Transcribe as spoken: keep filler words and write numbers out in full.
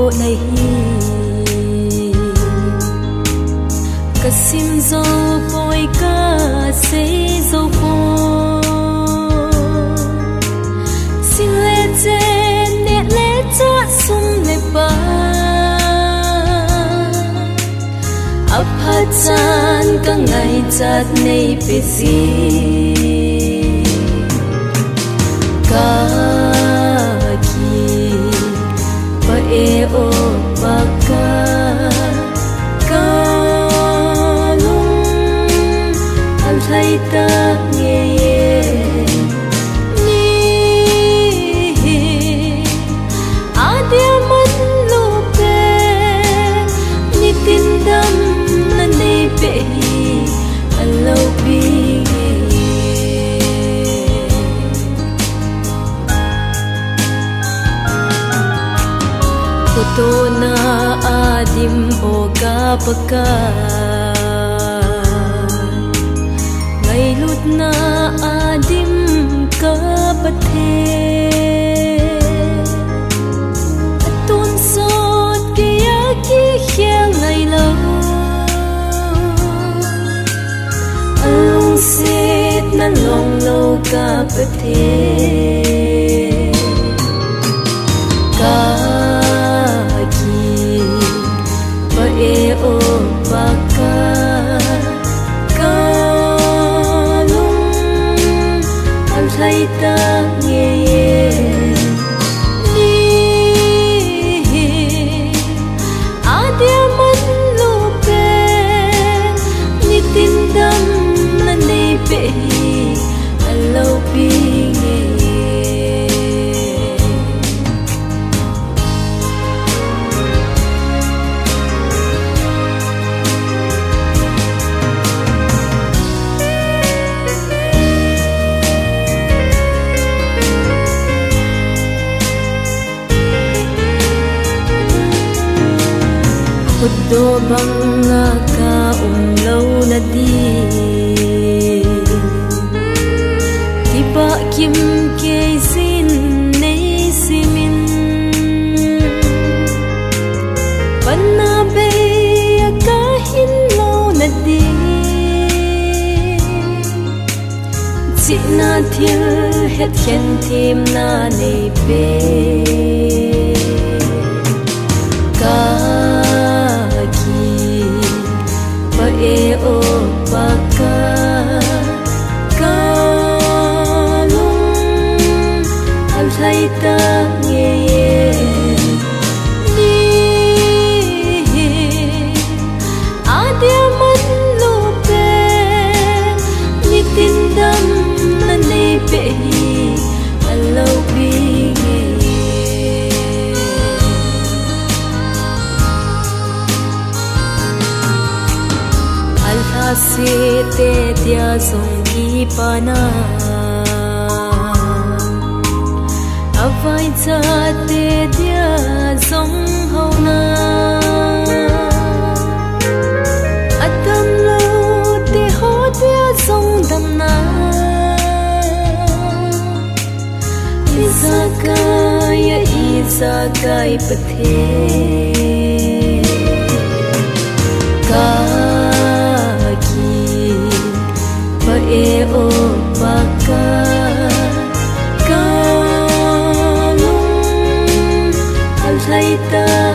Nahi, kasim jou poi, kasei jou poi. Sin le chen, neh le chah, sum le pai, aphat chan kangaichat neipeh jin. Ka kipah e o Pakai, kalung alhai tah ngei e. Nihin adia manlu pen, nitin damna neipeh hi aloupi ngei e. Khutohna adim o ka Pakai, ngailutna adim ka Pathen, atonsot keiya kikhel ngailou, alungsetna longlou ka Pathen, ka kipah e o Pakai, kalung alhai tah ngei e. Nihin adia manlu pen, nitin damna neipeh hi aloupi ngei e. Khutdoh banga ka um louna din, kipah kim kei jin nei simin, panna bei a ka hin louna din, chihna thil hetkhen themna neipeh. Ka kipah e o Pakai, kalung alhai tah ngei e. Nihin adia manlu pen, nitin damna neipeh hi aloupi ngei e. Alhahsete dia jong kipana, avaichat te dia jong houna, adamlou te ho dia jong damna, ijakai a ijakai Pathen, ka kipah e o Pakai, kalung alhai tah